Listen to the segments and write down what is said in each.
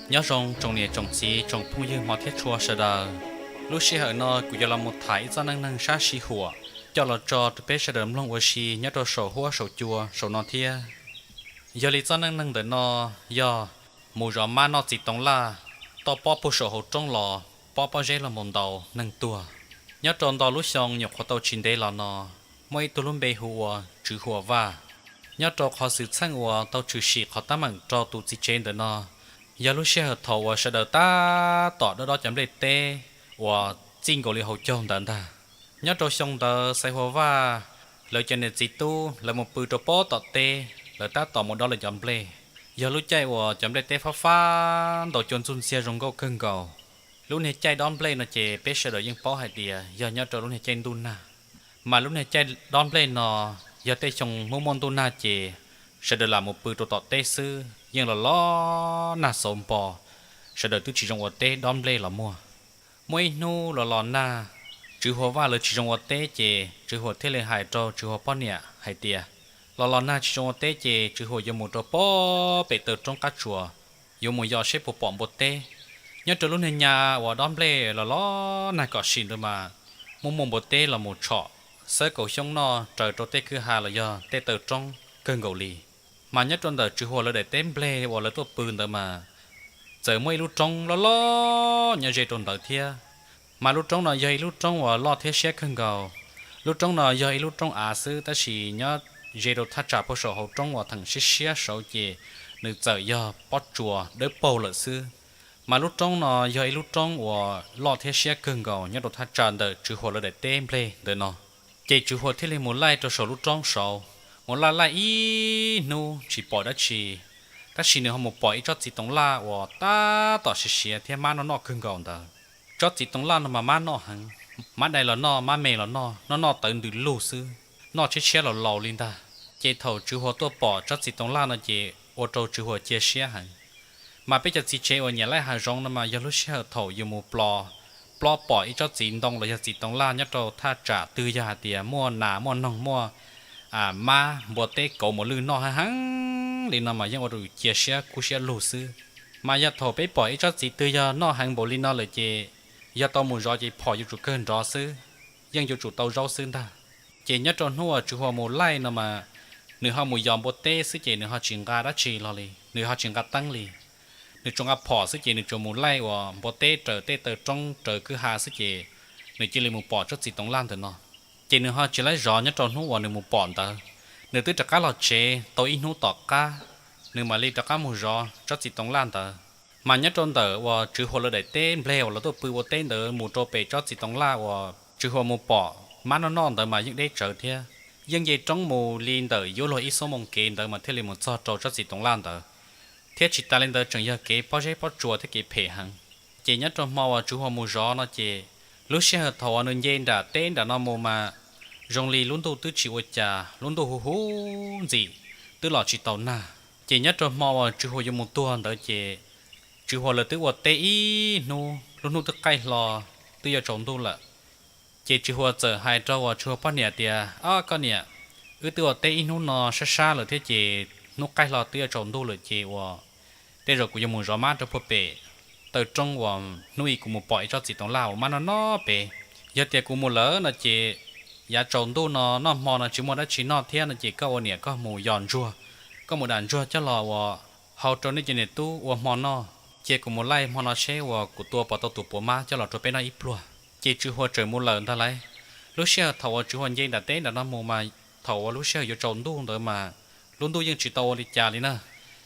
Nyob zoo tsoom niam tsoom txiv tsoom phooj ywg hmov thiab tshua sawv daws. Lub sij hawm no kuv yuav los mus tham ib txoj neej neeg sab sij huam coj los tso rau peb sawv daws mloog ua si nyob rau saum huab saum cua saum no thiab. Yog li txoj neej neeg ntawm no yog mus zov mab noj txiv toov laj, toj pob puag saum hauv roob los pob pob zeb los mus ntaus neeg tuag. Nyob rau ntau lub xyoo nyuam qhuav tau tsis ntev los no, muaj ib tug lub npe hu ua Tswv Huas Vaj. Nyob rau qhov xwm txheej uas tau tshwm sim qhov teeb meem rau tus txiv tsev ntawm no, yog lub sij hawm thaum uas sawv daws tab tom dob dob cov nplej teb uas txij nkaus li hauv caug ntawd ntag. Nyob rau xyoo ntawd Xaiv Huas Vaj lawv cov niam txiv tub lawv mus pw rau pob tom teb, lawv tab tom mus dob lawv cov nplej. Yog lub caij uas cov nplej teb fab fab ntaus cua ntxuj ntxiag zoo nkauj kawg nkaus. Lub niag caij dob nplej no ces peb sawv daws yeej paub hais tias yog nyob rau lub niag caij ntuj nag. Mas lub niag caij dob nplej no yog tej xyoo muaj muaj ntuj nag ces sawv daws lam mus pw rau tom teb xwb, yeej los los nag xauv npo, sawv daws twb tsis zoo ua teb dob nplej los muaj. Muaj ib hnub los los nag, Tswv Huas Vaj lawv tsis zoo ua teb ces Tswv Huas thiaj li hais rau Tswv Huas poj niam hais tias, los los nag tsis zoo ua teb ces Tswv Huas yuav mus rau pob pem taw roob qab tsuas, yuav mus yos seb puas pom npua teb. Nyob rau lub niag nya uas dob nplej los los nag kom sim ntawd mas muaj muaj npua teb los mus tshom xawb kaum xyoob noj raws rau tej kwj ha los yog tej taw roob kawg nkaus li. Mas nyob rau ntawm Tswv Huas lawv daim teb nplej uas lawv tuaj pw ntawd mas txawm muaj ib lub roob loj loj nyob ze rau ntawd thiab. Mas lub roob no yog ib lub roob uas loj thiab siab kawg nkaus. Lub roob no yog ib lub roob av xwb tab sis nyob ze rau thaj tsam puag saum hauv roob uas theem siab siab saud ces nws txawm yog pob tsuas dawb paug lawm xwb. Mas lub roob no yog ib lub roob uas loj thiab siab kawg nkaus nyob rau thaj tsam ntawm Tswv Huas lawv daim teb nplej ntawd no. Ces Tswv Huas thiaj li mus laij rau saum lub roob saud, mus laij laij ib hnub tsis pom dab tsi, tab sis nws ho mus pom ib tsob txiv toov laj uas tab tom siav siav thiab mab noj noj kawg nkaus ntawd. Tsob txiv toov laj no mas mab noj heev, mab dais los noj, mab me los noj, noj noj tawv ntws lug xwb, noj tshiab tshiab los laus li ntag. Ces thaum Tswv Huas tuaj pom tsob txiv toov laj no ces ua rau Tswv Huas cia siab heev. Mas peb cov txiv tsev uas nyiam laij hav zoov no mas yog lub sij hawm thaum yus mus plob, plob pom ib tsob txiv ntoo los yog txiv toov laj nyob rau thaj tsam twg yog hais tias muaj nas muaj noog muaj mab npua teb kauv mus lwj noj heev heev li no mas yeej ua rau yus cia siab kub siab lug xwb. Mas yog thaum peb pom ib tsob txiv twg yog noj heev npaum li no lawm ces yog tau mus zov ces phom yuav tsum kawg nrov xwb, yeej yuav tsum tau zaub xwb ntag. Ces nyob rau hnub uas Tswv Huas mus laij no mas nws ho mus yos npua teb xwb ces nws ho tsis nqa dab tsi los li, nws ho tsis nqa teeb li. Nws tsuas nqa phom xwb ces nws tsuas mus laij uas npua teb raws tej taw roob raws kwj ha xwb ces nws cia li mus pom tsob txiv toov laj ntawm no. Ces nws ho tsis laij zov nyob rau hnub uas nws mus pom ntawd, nws twb rov qab los tsev tau ib hnub tom qab, nws mam li rov qab mus zov tsob txiv toov laj ntawd. Mas nyob rau ntawm uas Tswv Huas lawv daim teb nplej uas lawv tuaj pw ua teb ntawd mus rau pem tsob txiv toov laj uas Tswv Huas mus pom mab noj noj ntawd mas yeej deb tsawv thiab. Yeej nce roob mus li ntawm yuav luag ib xuab moos kev ntawd mas thiaj li mus txog rau tsob txiv toov laj ntawd. Thiab tsis tas li ntawd tseem yog kev pob zeb pob tsuas thiab kev phem heev. Ces nyob rau hmo uas Tswv Huas mus zov no ces lub sij hawm thaum uas nws nce nram teb nram no mus mas zoo li lub ntuj twb tsis ua cas, lub ntuj huv huv ntxim, twb los tsis tau nag. Ces nyob rau hmo uas Tswv Huas yuav mus tuag ntawd ces Tswv Huas lawv twb ua teb ib hnub, lub hnub twb qaij hlo, twb yuav tsaus ntuj lawm. Ces Tswv Huas txawm hais rau uas Tswv Huas poj niam tias, Ob, koj niam, wb twb ua teb ib hnub no sab sab lawm thiab ces hnub qaij hlo twb yuav tsaus ntuj lawm ces uas tej zaum kuv yuav mus zov mab rau puag pem taw roob uas hnub ib kuv mus pom ib tsob txiv toov laj uas mab noj noj pem. Yog tias kuv mus lawm no ces yav tsaus ntuj no noj hmo no tsis muaj dab tsi noj thiab no ces koj ua niam koj mus yos ntsuag, koj mus dam ntsuag coj los uas hau rau nej cov niam tub ua hmo noj. Cia kuv mus laij hmo no seb uas kuv tua puas tau tus puas mab coj los rau peb noj ib pluag. Ces Tswv Huas txawm mus lawm ntag lauj. Lub sij hawm thaum uas Tswv Huas nce nram teb nram no mus mas thaum uas lub sij hawm yuav tsaus ntuj ntawd mas lub ntuj yeej tsis tau ua li cas li na.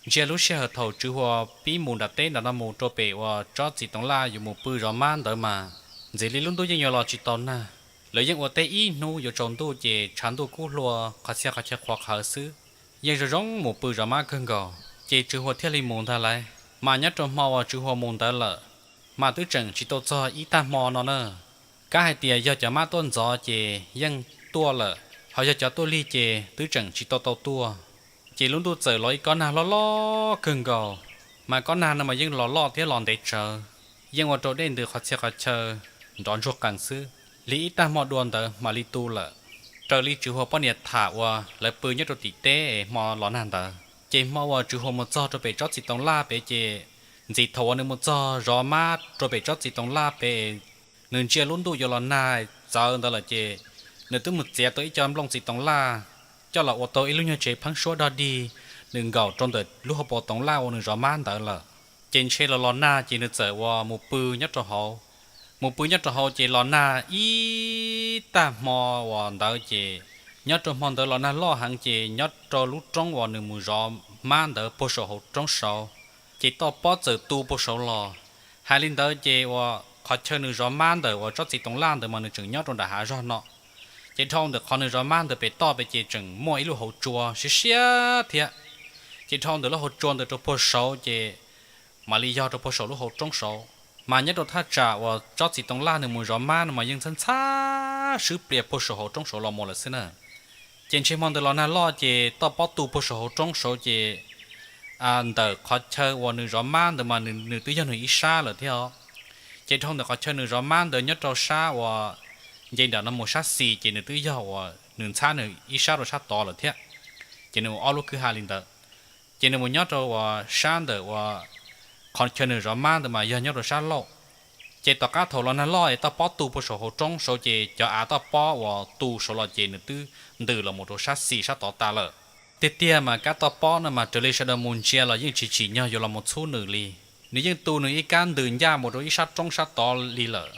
Ntsia lub sij hawm thaum Tswv Huas pib mus nram teb nram no mus rau pem uas tsob txiv toov laj yuav mus pw zov mab ntawd mas ntxim li lub ntuj yeej yuav los tsis tau nag. Lawv yeej ua teb ib hnub yuav tsaus ntuj ces tshav ntuj kub hlua qhov txhia qhov chaw qhuav qhawv xwb, yeej zoo zoo mus pw zov mab kawg nkaus. Ces Tswv Huas thiaj li mus ntag lauj. Mas nyob rau hmo uas Tswv Huas mus ntawd lawm mas twb tseem tsis tau txog ib tag hmo no na. Kav hais tias yog cov mab tuaj ntxov ces yeej tuaj lawm, ho yog cov tuaj lig ces twb tseem tsis tau tau tuaj. Ces lub ntuj txawm los ib kob nag loj loj kawg nkaus, mas kob nag no mas yeej los loj thiab los ntev tsawv, yeej ua rau dej ntws qhov txhia qhov chaw nrov ntsuag qees xwb. Li ib tag hmo dua ntawd mam li tu lawm. Raws li Tswv Huas poj niam tham uas lawv pw nyob rau tim teb hmo los nag ntawd, ces hmo uas Tswv Huas mus txog rau pem tsob txiv toov laj pem ces Ntxim thaum uas nws mus txog zov mab rau pem tsob txiv toov laj pem, nws ntsia lub ntuj yuav los nag txawv ntawd lawm ces nws twb mus txiav tau ib co nplooj txiv toov laj coj los ua tau ib lub nyuag tsev pheeb suab dog dig, nws nkaum rau ntawm lub hauv paus toov laj uas nws zov mab ntawd lawm. Ces ntshe los los nag ces nws txawm uas mus pw nyob rau hauv. Mus pw nyob rau hauv ces los nag ib tag hmo uas ntawd ces nyob rau hmo ntawd los nag loj heev ces nyob rau lub roob uas nws mus zov mab ntawd puag saum hauv roob saud, ces toj pob txawm tu puag saud los. Hais li ntawd ces uas qhov chaw nws zov mab ntawm uas tsob txiv toov laj ntawd mas nws tseem nyob rau nram hav zog no. Ces dhau ntawm qhov nws zov mab ntawd pem toj pem ces tseem muaj ib lub hauv tsua siab siab thiab. Ces dhau ntawm lub hauv tsua ntawd rau puag saud ces mam li yog rau puag saum lub hauv roob saud. Mas nyob rau thaj tsam uas tsob txiv toov laj nws mus zov mab no mas yeej ntxhab ntxhab swb plias puag saum hauv roob saud los mus lawm xwb na. Ces ntshe hmo ntawd los nag loj ces toj pob tu puag saum hauv roob saud ces ntawm qhov chaw uas nws zov mab ntawd mas nws twb yog nws ib sab lawm thiab os. Ces dhau ntawm qhov chaw nws zov mab ntawd nyob rau sab uas nce nram no mus sab xis ces nws twb yog uas nws ntxhab nws ib sab rau sab tod lawm thiab. Ces nws mus ob lub kwj ha li ntawd. Ces nws mus nyob rau uas sab ntawm uas qhov chaw nws zov mab ntawd mas yog nyob rau sab laug. Ces tom qab thaum los nag loj es toj pob tu puag saum hauv roob saud ces cov av toj pob uas tu saud los ces nws twb ntws los mus rau sab xis sab tod tas lawm. Tiag tiag mas kab toj pob no mas raws li sawv daws mus ntsia los yeej tsis tsim nyog yuav los mus txhub nws li. Nws yeej tu nws ib kab ntws ncaj mus rau ib sab roob sab tod li lawm.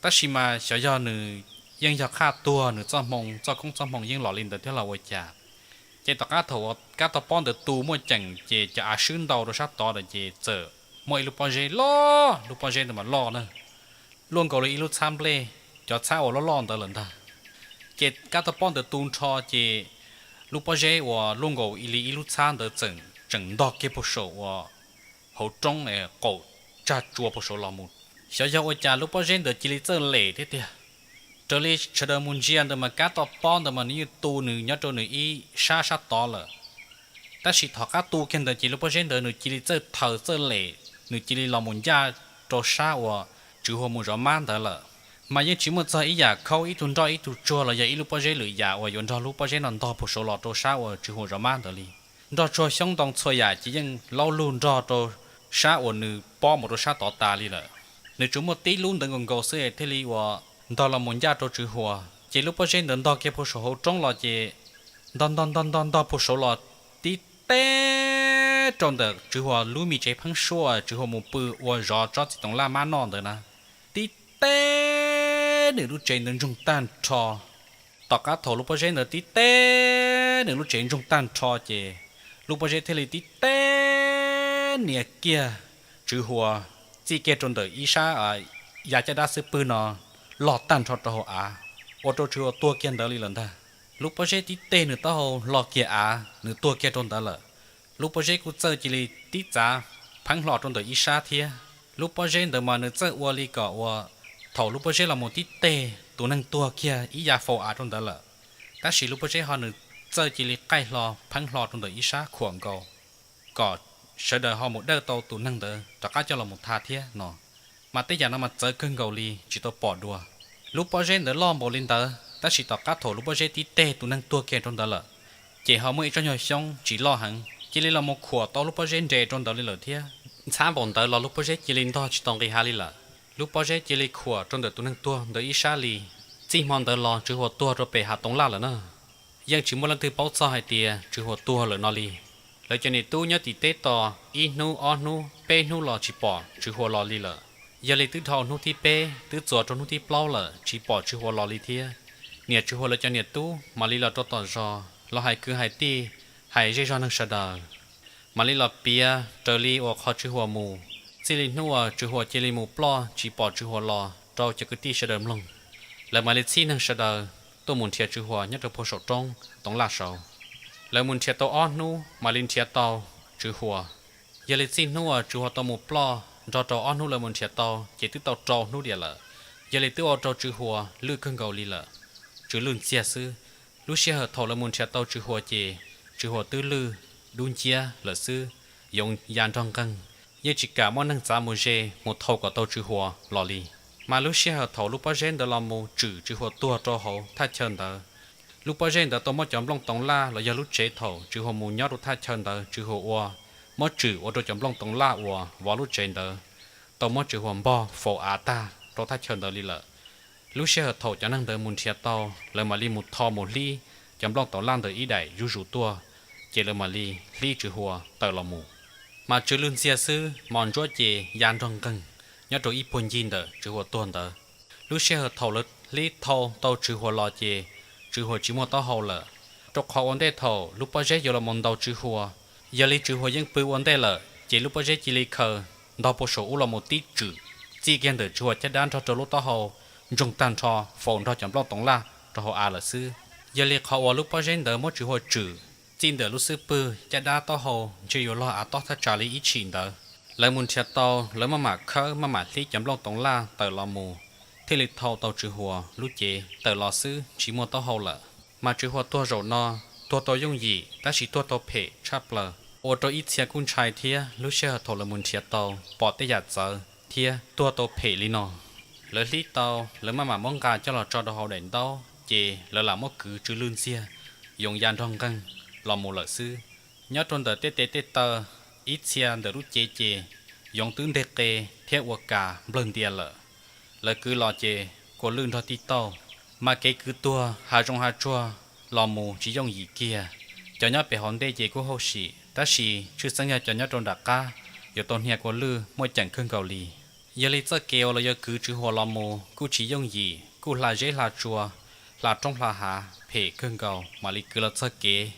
Tab sis mas xyov yog nws yeej yog qhaj tuag nws txoj hmoo txoj koob txoj hmoo yeej los li ntawd thiab los ua cas. Ces tom qab thaum uas kab toj pob ntawd tu muaj ceem ces cov av swb ntau rau sab tod lawm ces txawm muaj ib lub pob zeb loj, lub pob zeb ntawd mas loj na, luaj nkaus li ib lub txhab nplej, cov txhab uas loj loj ntawd lawm ntag. Ces kab toj pob ntawd tu nrho ces lub pob zeb uas luaj nkaus li ib lub txhab ntawd txawm tseem ntog kiag puag saum uas hauv roob qaum tsag tsua puag saud los mus. Xyov yog ua cas lub pob zeb ntawd cia li txawj lem thiab tiag. Raws li sawv daws mus ntsia ntawd mas kab toj pob ntawd mas nws yeej tu nws nyob rau nws ib sab sab tod lawm. Tab sis tom qab tu kiag ntawd ces lub pob zeb ntawd nws cia li txawj thaws txawj lem, nws cia li los mus ncaj rau sab uas Tswv Huas mus zov mab ntawd lawm. Mas yeej tsis muaj txog ib yam khaub ib tug nroj ib tug tsuag los yog ib lub pob zeb lwm yam uas yuav nrog lub pob zeb no ntog puag saud los rau sab uas Tswv Huas zov mab ntawd li. Nroj tsuag xyoob ntoo txhua yam ces yeej laub lug nrog rau sab uas nws pob mus rau sab tod tas li lawm. Nws tsuas muaj tib lub ntawd nkaus nkaus xwb thiaj li uas ntog los mus ncaj rau Tswv Huas. Ces lub pob zeb ntawd ntog kiag puag saum hauv roob los ces ntog ntog ntog ntog ntog puag saud los tib teb rau ntawm Tswv Huas lub me tsev pheeb suab Tswv Huas mus pw ua zov tsob txiv toov laj mab noj ntawd na. Tib teb nws lub tsev ntawd ntsoog tag nrho. Tom qab thaum lub pob zeb ntawd tib teb nws lub tsev ntsoog tag nrho ces lub pob zeb thiaj li tib teb nias kiag Tswv Huas, txij kiag rau ntawm ib sab ya caj dab xub pwg no log tag nrho rau hauv av, ua rau Tswv Huas tuag kiag ntawd li lawm ntag. Lub pob zeb tib teb nws taub hau hlo kiag av nws tuag kiag rau ntawd lawm. Lub pob zeb kuj txawj cia li tib txav pheeb hlo rau ntawm ib sab thiab. Lub pob zeb ntawd mas nws txawj ua li kom uas thaum lub pob zeb los mus tib teg tus neeg tuag kiag ib ya faus av rau ntawd lawm, tab sis lub pob zeb ho nws txawj cia li qaij hlo pheeb hlo rau ntawm ib sab khuam nkaus kom sawv daws ho mus dawj tau tus neeg ntawd rov qab coj los mus tha thiab no. Mas tej yam no mas txawv kawg nkaus li tsis tau pom dua. Lub pob zeb ntawd loj npaum li ntawd tab sis tom qab thaum lub pob zeb tib teg tus neeg tuag kiag rau ntawd lawm, ces ho muaj ib tsob nyuag xyoob tsis loj heev cia li los mus khuam tau lub pob zeb nres rau ntawd li lawm thiab. Ntxhab npaum ntawd los lub pob zeb cia li ntog tsis tau nqis hav li lawm. Lub pob zeb cia li khuam rau ntawm tus neeg tuag ntawd ib sab li. Txij hmo ntawd los Tswv Huas tuag rau pem hav toov laj lawm na. Yeej tsis muaj leej twg paub txog hais tias Tswv Huas tuag lawm no li. Lawv cov niam tub nyob tim teb tos ib hnub ob hnub peb hnub los tsis pom Tswv Huas los li lawm. Yog li twb dhau hnub thib peb twb txuas rau hnub thib plaub lawm tsis pom Tswv Huas los li thiab. Niam Tswv Huas lawv cov niam tub mam li los rau tom zos los hais kwv hais tij, hais zej zog neeg sawv daws, mam li los piav raws li uas qhov Tswv Huas mus. Txij li hnub uas Tswv Huas cia li mus ploj tsis pom Tswv Huas los rau cov kwv tij sawv daws mloog, lawv mam li txhij neeg sawv daws tuaj mus nrhiav Tswv Huas nyob rau puag saum roob toov laj saud. Lawv mus nrhiav tau ob hnub mam li nrhiav tau Tswv Huas. Yog li txij hnub uas Tswv Huas tau mus ploj nrog rau ob hnub lawv mus nrhiav tau ces twb tau rau hnub diam lawm. Yog li twb ua rau Tswv Huas lwj kawg nkaus li lawm, tsw lwj ntxiag xwb. Lub sij hawm thaum lawv mus nrhiav tau Tswv Huas ces Tswv Huas twb lwj dub nciab lawm xwb, yoov ya nrog nqeeg, yeej tsis kam muaj neeg txav mus ze mus thau kom tau Tswv Huas los li. Mas lub sij hawm thaum lub pob zeb ntawd los mus tswm Tswv Huas tuag rau hauv thaj chaw ntawd, lub pob zeb ntawd tau muab cov nplooj toov laj los yog lub tsev thaum Tswv Huas mus nyob rau thaj chaw ntawd Tswv Huas ua muab tswm ua rau cov nplooj toov laj uas vov lub tsev ntawd tau muab Tswv Huas npog faus av tag rau thaj chaw ntawd li lawm. Lub sij hawm thaum cov neeg ntawd mus nrhiav tau, lawv mam li mus tho mus hlib cov nplooj toov laj ntawd ib daim zuj zus tuaj, ces lawv mam li hlib Tswv Huas tawm los mus. Mas Tswv Lwj Ntxiag xwb mos ntsuab ces ya nrog nqeeg nyob rau ib puag ncig ntawm Tswv Huas tuag ntawd. Lub sij hawm thaum lawv hlib thau tau Tswv Huas los ces Tswv Huas tsis muaj taub hau lawm, rau qhov ua ntej thaum lub pob zeb yuav los mus ntaus Tswv Huas, yog li Tswv Huas yeej pw ua ntej lawm ces lub pob zeb cia li khaws ntog puag saum ub los mus tib tswm, txij kiag ntawm Tswv Huas caj dab nrog rau lub taub hau ntsoog tag nrho, faus nrog cov nplooj toov laj rau hauv av lawm xwb. Yog li qhov uas lub pob zeb ntawd muab Tswv Huas tswm txij ntawm lub xub pwg, caj dab, taub hau ntshe yuav log av tob thaj tsam li ib tshim ntawd. Lawv mus nrhiav tau, lawv maj mam khawb maj mam hlib cov nplooj toov laj tawm los mus, thiaj li thau tau Tswv Huas lub cev tawm los xwb tsis muaj taub hau lawm. Mas Tswv Huas tuag zaum no, tuag tau yooj yim tab sis tuag tau phem tshaj plaws, ua rau ib txhia kuj ntshai thiab. Lub sij hawm thaum lawv mus nrhiav tau pom tej yam txawv thiab tuag tau phem li no, lawv hlib tau, lawv maj mam muab nqa coj los tso rau hauv daim ntaub ces lawv lam muab kwv Tswv Lwj Ntxiag yoov ya nrog nqeeg los mus lawm xwb. Nyob rau ntawm tej tes tej taw, ib txhia ntawm lub cev ces yoov twb nteg qe thiab ua kas nplawg ntia lawm. Lawv kwv los ces kua lwj nrog tij tauj, mas kev kwv tuag hav zoov hav tsuag los mus tsis yooj yim kiag. Cov nyob pem hauv ntej ces kuj hauj sim, tab sis tshwj xeeb yog cov nyob rau nram qab yuav tau hnia kua lwj muaj ceem kawg nkaus li. Yog li txoj kev uas lawv yuav kwv Tswv Huas los mus kuj tsis yooj yim, kuj hla zeb hla tsua, hla roob hla hav phem kawg nkaus mam li kwv los txog kev.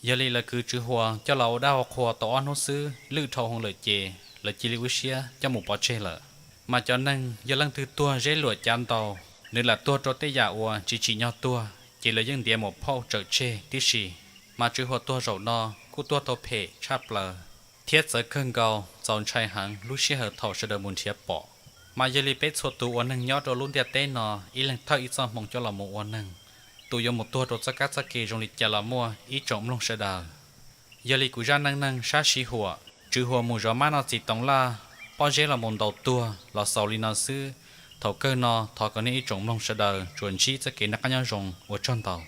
Yog li lawv kwv Tswv Huas coj los ua dab ua qhua tau ob hnub xwb, lwj dhau hwv lawm ces lawv cia li ua siab coj mus pov tseg lawm. Mas cov neeg yog leej twg tuag zeb luam cav ntaus, nws lam tuag rau tej yam uas tsis tsim nyog tuag, ces lawv yeej ntiav mus phauj tsawm tseg tib si. Mas Tswv Huas tuag zaum no kuj tuag tau phem tshaj plaws thiab txawv kawg nkaus, txaus ntshai heev lub sij hawm thaum sawv daws mus nrhiav pom. Mas yog li peb txhua tus ua neeg nyob rau lub ntiaj teb no, ib leeg thawj ib txoj hmoo coj los mus ua neeg, tus yuav mus tuag rau txoj kab txoj ke zoo li cas los muaj, ib tsoom mloog sawv daws. Yog li kuv zaj neej neeg sab siv huam Tswv Huas mus zov mab noj txiv toov laj, pob zeb los mus ntaus tuag los xaus li no xwb. Thaum kawg no thov kom nej ib tsoom mloog sawv daws tsuas ntsib txoj kev noj qab nyob zoo, ua tsaug ntau.